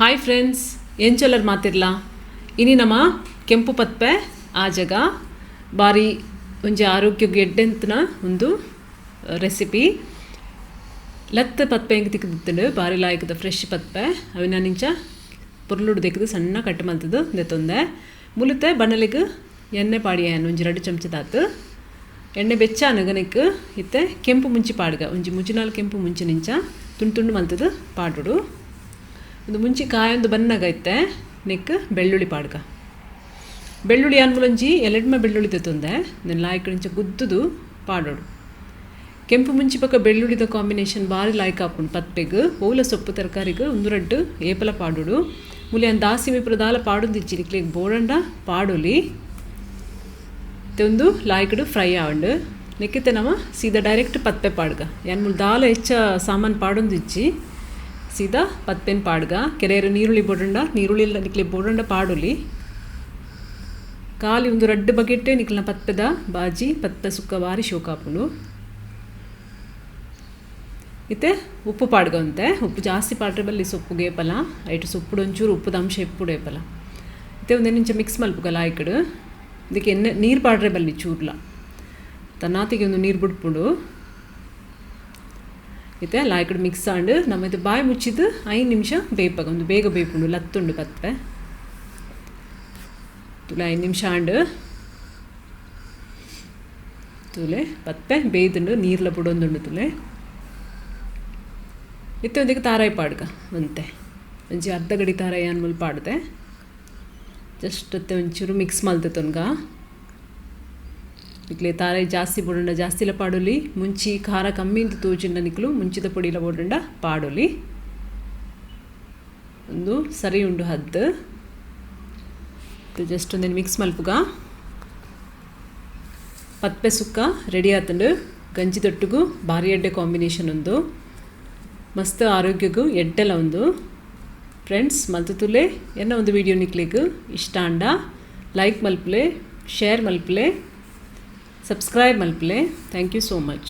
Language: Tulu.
Hi friends, ಎಂಚೊಲ್ಲರ್ ಮಾತಿರ್ಲಾ? ಇನಿ ನಮ ಕೆಂಪು ಪತ್ಪೆ ಆಜಗ. ಬಾರಿ ಒಂಜಿ ಆರೋಗ್ಯಗ್ ಎಡ್ಡೆಂತಿನ ಒಂದು ರೆಸಿಪಿ. ಲತ್ತ್ ಪತ್ಪೆ ಎಂಕ್ ತಿಕ್ಕುದಿತ್ತುಂಡು. ಬಾರಿ ಲಾಯ್ಕದ ಫ್ರೆಶ್ ಪತ್ಪೆ. ಅವಿನ ಇಂಚ ಪೊರ್ಲುಡು ದೆಕ್ಕುದು ಸಣ್ಣ ಕಟ್ ಮಲ್ತುದು ದೆತ್ತೊಂದೆ. ಮುಲುತೆ ಬಣಲೆಗ್ ಎಣ್ಣೆ ಪಾಡಿಯೆ, ಒಂಜಿ 2 ಚಮಚದಾತ್. ಎಣ್ಣೆ ಬೆಚ್ಚ ಆನಗ ಇತ್ತೆ ಕೆಂಪು ಮುಂಚಿ ಪಾಡ್ಗ. ಒಂಜಿ 3-4 ಕೆಂಪು ಮುಂಚಿನಿಂಚ ತುಂಡು ತುಂಡು ಮಲ್ತುದು ಪಾಡೊಡು. ಒಂದು ಮುಂಚಿ ಕಾಯೊಂದು ಬನ್ನಗ ಇತ್ತೆ ನೆಕ್ ಬೆಳ್ಳುಳ್ಳಿ ಪಾಡ್ಗ. ಬೆಳ್ಳುಳ್ಳಿ ಅನ್ಮುಲೊಂಜಿ ಎಲೆಡ್ಮ ಬೆಳ್ಳುಳ್ಳಿ ದೆತ್ತೊಂದೆ. ನೆನ್ ಲಾಯ್ಕ್ ಇಂಚ ಗುದ್ದುದು ಪಾಡೊಡು. ಕೆಂಪು ಮುಂಚಿ ಬೊಕ ಬೆಳ್ಳುಳ್ಳಿದ ಕಾಂಬಿನೇಷನ್ ಬಾರಿ ಲಾಯ್ಕ್ ಆಪುಂಡು ಪತ್ಪೆಗ್. ಓಲ ಸೊಪ್ಪು ತರಕಾರಿಗ್ ಉಂದು ರಡ್ಡ್ ಏಪಲ ಪಾಡೊಡು. ಮೂಲು ಯಾನ್ ದಾಸಿಮಿ ಪೂರ ದಾಲ ಪಾಡೊಂದಿಜ್ಜಿ. ನಿಕ್ಲೆಗ್ ಬೋಡಂಡ ಪಾಡೊಲಿ. ಇತ್ತೆ ಉಂದು ಲಾಯ್ಕ್ಡ್ ಫ್ರೈ ಆವೊಂಡು. ನೆಕ್ಕಿತ್ತೆ ನಮ ಸೀದಾ ಡೈರೆಕ್ಟ್ ಪತ್ಪೆ ಪಾಡ್ಗ. ಯಾನ್ ಮೂಲು ದಾಲ ಹೆಚ್ಚ ಸಾಮಾನು ಪಾಡೊಂದಿಜ್ಜಿ. ಸೀದಾ ಪತ್ಪೆನ್ ಪಾಡ್ಗ. ಕೆರೆಯರು ನೀರುಳ್ಳಿ ಬೋಡಂಡ, ನೀರುಳ್ಳಿ ನಿಕ್ಲೆ ಬೋಡಂಡ ಪಾಡೊಲಿ. ಖಾಲಿ ಒಂದು 2 ಬಕೆಟ್ ನಿಕ್ಲೆನ ಪತ್ಪೆದ ಬಾಜಿ, ಪತ್ಪೆ ಸುಕ್ಕ ಬಾರಿ ಶೋಕ ಆಪುಂಡು. ಇತ್ತೆ ಉಪ್ಪು ಪಾಡ್ಗ ಒಂತೆ. ಉಪ್ಪು ಜಾಸ್ತಿ ಪಾಡ್ರೆ ಬಲ್ಲಿ ಸೊಪ್ಪುಗೆ ಏಪಲ. ಐಟ್ ಸೊಪ್ಪುಡು ಒಂಚೂರು ಉಪ್ಪುದ ಅಂಶ ಇಪ್ಪುಡು ಏಪಲ. ಇತ್ತೆ ಉಂದೆನ್ ಇಂಚ ಮಿಕ್ಸ್ ಮಲ್ಪುಗ ಲಾಯ್ಕಡ್. ಇದಕ್ಕೆ ಎಣ್ಣೆ ನೀರು ಪಾಡ್ರೆ ಬಲ್ಲಿ ಚೂರ್ಲ. ತನ್ನಾತಿಗೆ ಒಂದು ನೀರು ಬುಡ್ಪುಂಡು. ಇತ್ತೆ ಲಾಯ್ಕಡ್ ಮಿಕ್ಸ್ ಆಂಡ್. ನಮ್ಮ ಇದು ಬಾಯಿ ಮುಚ್ಚಿದ್ದು 5 ನಿಮಿಷ ಬೇಪಾಗ. ಒಂದು ಬೇಗ ಬೇಪುಂಡು, ಲತ್ತುಂಡು ಪತ್ಪೆ. ತುಲೆ, 5 ನಿಮಿಷ ಆಂಡ್. ತುಲೆ, ಪತ್ಪೆ ಬೇಯ್ದುಂಡು, ನೀರ್ಲ ಬುಡೊಂದುಂಡು ತುಲೆ. ಇತ್ತೆ ಒಂದಿಗೆ ತಾರಾಯಿ ಪಾಡ್ಗ ಒಂತೆ. ಒಂಜಿ ಅರ್ಧ ಗಡಿ ತಾರಾಯಿ ಅನ್ಮುಲ್ ಪಾಡ್ದೆ. ಜಸ್ಟ್ ಅತ್ತೆ ಒಂಚೂರು ಮಿಕ್ಸ್ ಮಲ್ತೆ ತೊನ್ಗ. ನಿಕ್ಲೆ ತಾರಾಯಿ ಜಾಸ್ತಿ ಬೋಡಂಡ ಜಾಸ್ತಿಲ ಪಾಡೊಲಿ. ಮುಂಚಿ ಖಾರ ಕಮ್ಮಿ ಇಂತ ತೋಜಿಂಡ ನಿಕ್ಲು ಮುಂಚಿದ ಪೊಡಿಲ ಬೋಡಂಡ ಪಾಡೊಲಿ. ಒಂದು ಸರಿ ಉಂಡು ಹದ್ದು. ಜಸ್ಟ್ ಒಂದೆನ್ ಮಿಕ್ಸ್ ಮಲ್ಪುಗ. ಪತ್ಪೆ ಸುಕ್ಕ ರೆಡಿ ಆತುಂಡು. ಗಂಜಿ ದೊಟ್ಟುಗು ಭಾರಿ ಎಡ್ಡೆ ಕಾಂಬಿನೇಷನ್ ಉಂದು. ಮಸ್ತ್ ಆರೋಗ್ಯಗು ಎಡ್ಡೆಲ ಉಂದು. ಫ್ರೆಂಡ್ಸ್, ಮಲ್ತು ತುಲೆ. ಎನ್ನ ಒಂದು ವಿಡಿಯೋ ನಿಕ್ಲೆಗ್ ಇಷ್ಟ ಆಂಡ ಲೈಕ್ ಮಲ್ಪುಲೆ, ಶೇರ್ ಮಲ್ಪುಲೆ, ಸಬ್ಸ್ಕ್ರೈಬ್ ಮಲ್ಪುಲೆ. Thank you so much.